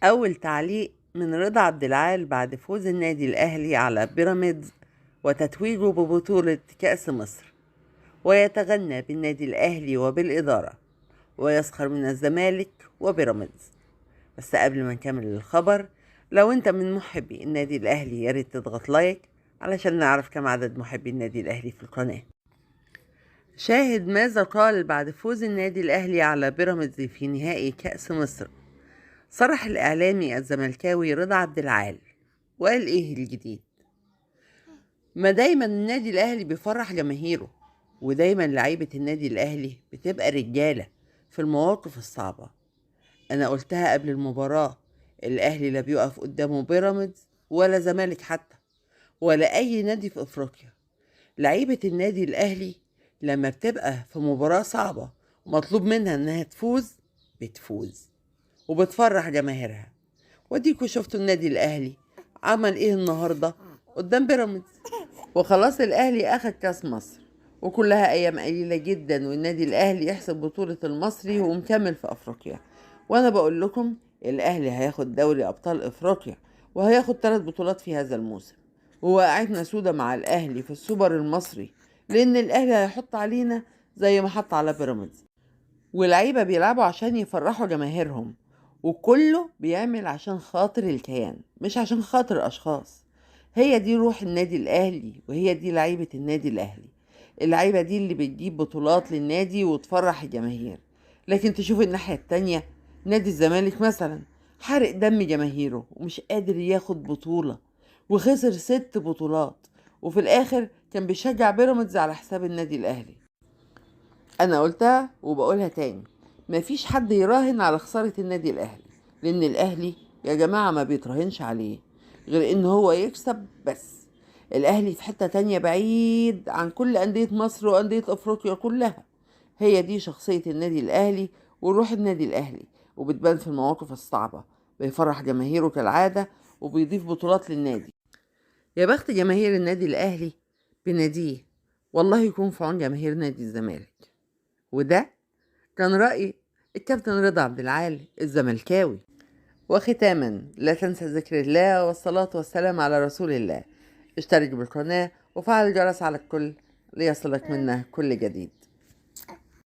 أول تعليق من رضا عبد العال بعد فوز النادي الأهلي على بيراميدز وتتويجه ببطولة كأس مصر، ويتغنى بالنادي الأهلي وبالإدارة ويسخر من الزمالك وبيراميدز. بس قبل ما نكمل الخبر، لو انت من محبي النادي الأهلي يا ريت تضغط لايك علشان نعرف كم عدد محبي النادي الأهلي في القناة. شاهد ماذا قال بعد فوز النادي الأهلي على بيراميدز في نهائي كأس مصر. صرح الإعلامي الزملكاوي رضا عبد العال وقال إيه الجديد؟ ما دايما النادي الأهلي بيفرح جماهيره، ودايما لعيبة النادي الأهلي بتبقى رجالة في المواقف الصعبة. أنا قلتها قبل المباراة، الأهلي لا بيقف قدامه بيراميدز ولا زمالك حتى ولا أي نادي في أفريقيا. لعيبة النادي الأهلي لما بتبقى في مباراة صعبة ومطلوب منها إنها تفوز بتفوز وبتفرح جماهيرها. وديكوا شفتوا النادي الأهلي عمل إيه النهاردة قدام بيراميدز، وخلاص الأهلي أخد كاس مصر، وكلها أيام قليلة جدا والنادي الأهلي يحسب بطولة المصري ومكمل في أفريقيا. وأنا بقول لكم الأهلي هياخد دوري أبطال أفريقيا وهياخد 3 بطولات في هذا الموسم، ووقعتنا سودة مع الأهلي في السوبر المصري، لأن الأهلي هيحط علينا زي ما حط على بيراميدز. واللعيبة بيلعبوا عشان يفرحوا جماهيرهم، وكله بيعمل عشان خاطر الكيان مش عشان خاطر أشخاص. هي دي روح النادي الأهلي، وهي دي لعيبة النادي الأهلي، اللعيبة دي اللي بتجيب بطولات للنادي وتفرح الجماهير. لكن تشوف الناحية التانية نادي الزمالك مثلا حارق دم جماهيره ومش قادر ياخد بطولة، وخسر 6 بطولات، وفي الآخر كان بيشجع بيراميدز على حساب النادي الأهلي. أنا قلتها وبقولها تاني، مفيش حد يراهن على خسارة النادي الأهلي، لأن الأهلي يا جماعة ما بيتراهنش عليه غير إن هو يكسب بس. الأهلي في حتة تانية بعيد عن كل أندية مصر وأندية أفريقيا كلها. هي دي شخصية النادي الأهلي وروح النادي الأهلي، وبتبان في المواقف الصعبة، بيفرح جماهيره كالعادة وبيضيف بطولات للنادي. يا بخت جماهير النادي الأهلي بناديه، والله يكون في عون جماهير نادي الزمالك. وده كان رأي الكابتن رضا عبد العال الزملكاوي. وختاما لا تنسى ذكر الله والصلاة والسلام على رسول الله. اشترك بالقناة وفعل الجرس على الكل ليصلك منا كل جديد.